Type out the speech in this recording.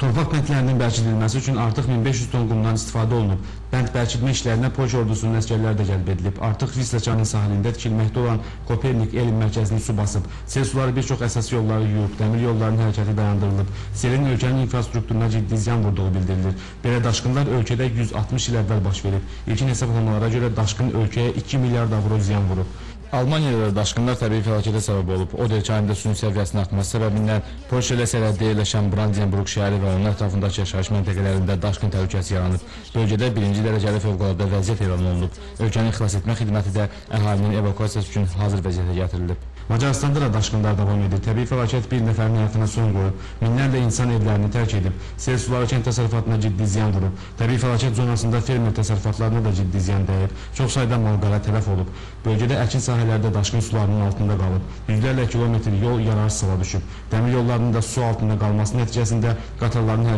Torpaq bəndlərinin bərkidilməsi üçün artıq 1500 ton qumdan istifadə olunub. Bənd bərkitmə işlərinə Polşa ordusunun əsgərləri də cəlb edilib. Artıq Visla çayının sahilində tikilməkdə olan Kopernik elm mərkəzini su basıb. Sel suları bir çox əsas yolları yuyub, dəmir yollarının hərəkəti dayandırılıb. Selin ölkənin infrastrukturuna ciddi ziyan vurduğu bildirilir. Belə daşqınlar ölkədə 160 il əvvəl baş verib. İlkin hesablamalara görə daşqın ölkəyə 2 milyard avro ziyan vurub. Almaniyada da daşqınlar təbii fəlakətə səbəb olub. Oder çayında suyun səviyyəsinin artması səbəbindən Polşa ilə sərhəddə yerləşən Brandenburg şəhəri və onun ətrafındakı yaşayış məntəqələrində daşqın təhlükəsi yaranıb. Bölgədə birinci dərəcəli fövqəladə vəziyyət elan olunub. Ölkənin xilasetmə xidməti də əhalinin evakuasiyası üçün hazır vəziyyətə gətirilib. Macaristanda da daşqınlar davam edir. Təbii fəlakət bir nəfərin həyatına son qoyub. Minlərlə insan evlərini tərk edib. Sel suları kənd təsərrüfatına ciddi ziyan vurub. Təbii fəlakət zonasında fermer təsərrüfatlarına da ciddi ziyan dəyib. Çox sayda malqara tələf olub. Bölgədə əkin sahələri də daşqın sularının altında qalıb. Yüzlərlə kilometr yol yararsız hala düşüb. Dəmir yollarının da su altında qalması nəticəsində qatarların